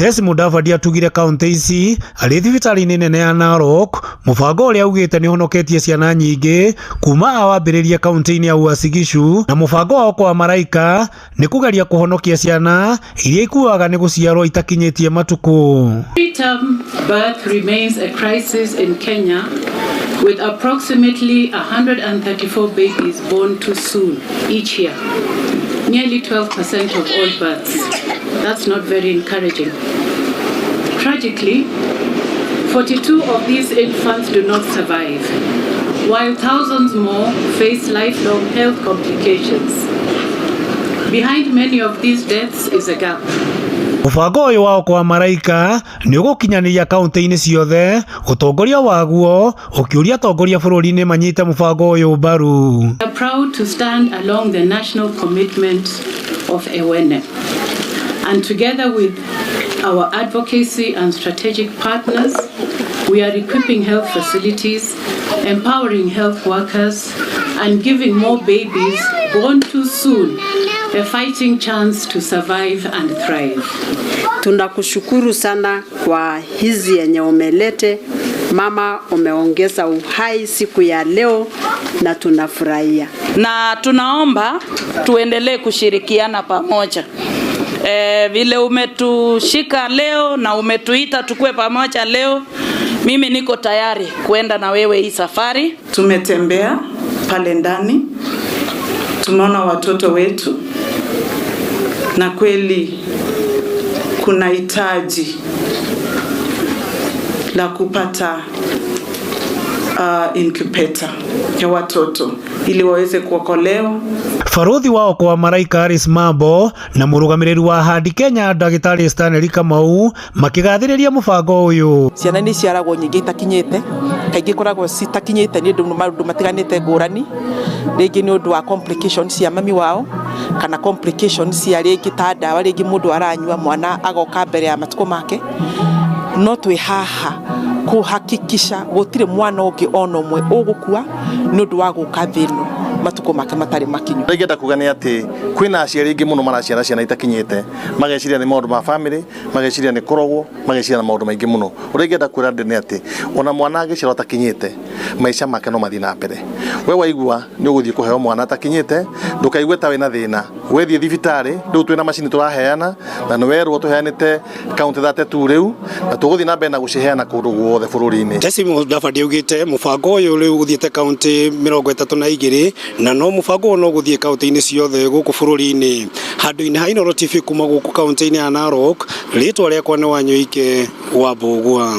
Tesi Mudavadi atugire kaunti ici arĩ thibitarĩ-inĩ nene ya Narok, mũbango ũrĩa augĩte nĩ ũhonoketie ciana nyingĩ kuma awambĩrĩria kaunti-inĩ ya Uasin Gishu, na mũbango wa Okoa Malaika nĩ kũgeria kũhonokia ciana iria ikuaga nĩ gũciarwo itakinyĩtie matukũ. Preterm birth remains a crisis in Kenya, with approximately 134 babies born too soon each year, nearly 12% of all births. That's not very encouraging. Tragically, 42 of these infants do not survive, while thousands more face lifelong health complications. Behind many of these deaths is a gap. Mũbango ũyũ wa Okoa Malaika nĩ ũgũkinyanĩria kaunti-inĩ ciothe, ũtongoria waguo ũkĩũria atongoria bũrũri-inĩ manyite mũbango ũyũ mbaru. We are proud to stand along the national commitment of EWENE, and together with our advocacy and strategic partners, we are equipping health facilities, empowering health workers, and giving more babies born too soon a fighting chance to survive and thrive. Tunakushukuru sana kwa hizi yenye umelete mama, umeongeza uhai siku ya leo na tunafurahia. Na tunaomba tuendelee kushirikiana pamoja. Vile umetushika leo na umetuita tukue pamoja leo, mimi niko tayari kuenda na wewe hii safari. Tumetembea pale ndani, tumeona watoto wetu, na kweli kuna hitaji la kupata incubator ya watoto ili waweze kuokolewa. Baruthi wa Okoa Malaika Alice Mambo na mũrũgamĩrĩri wa Handi Kenya ndagĩtarĩ Stanley Kamau makĩgathĩrĩria mũbango ũyũ. Ciana nĩ iciaragwo nyingĩ itakinyĩte, kaingĩ ikoragwo citakinyĩte nĩ ũndũ maũndũ matiganĩte ngũrani, rĩngĩ nĩ ũndũ wa complications cia mami wao kana complications cia rĩngĩ ta ndawa rĩngĩ mũndũ aranyua mwana agoka mbere ya matukũ make. No twĩ haha kũhakikisha gũtirĩ mwana ũngĩ ona ũmwe ũgũkua nĩ ũndũ wa gũka thĩ ĩno matukũ make matarĩ makinyu. Ũrĩa ingĩenda kuga nĩ atĩ kwĩna aciari aingĩ mũno maraciara ciana itakinyĩte, mageciria nĩ maũndũ ma family, mageciria nĩ kũrogwo, mageciria na maũndũ maingĩ mũno. Ũrĩa ingĩenda kwĩra andũ nĩ atĩ ona mwana angĩciarwo atakinyĩte, maica make no mathiĩ na mbere. We waigua nĩ ũgũthiĩ kũheo mwana atakinyĩte, ndũkaigue ta wĩna thĩna. We thiĩ thibitarĩ, rĩu twĩna macini tũraheana na nĩ werwo tũheanĩte kaunti 32 rĩu, na tũgũthiĩ na mbere na gũciheana kũndũ guothe bũrũri-inĩ. Tesi Mudavadi augĩte mũbango ũyũ rĩu ũthiĩte kaunti 32 na no mũbango ũyũ no gũthiĩ kaunti-inĩ ciothe gũkũ bũrũri-inĩ. Handũ-inĩ ha Inooro TV kuma gũkũ kaunti-inĩ ya Narok, rĩtwa rĩakwa nĩ Wanyũike wa Mbũgua.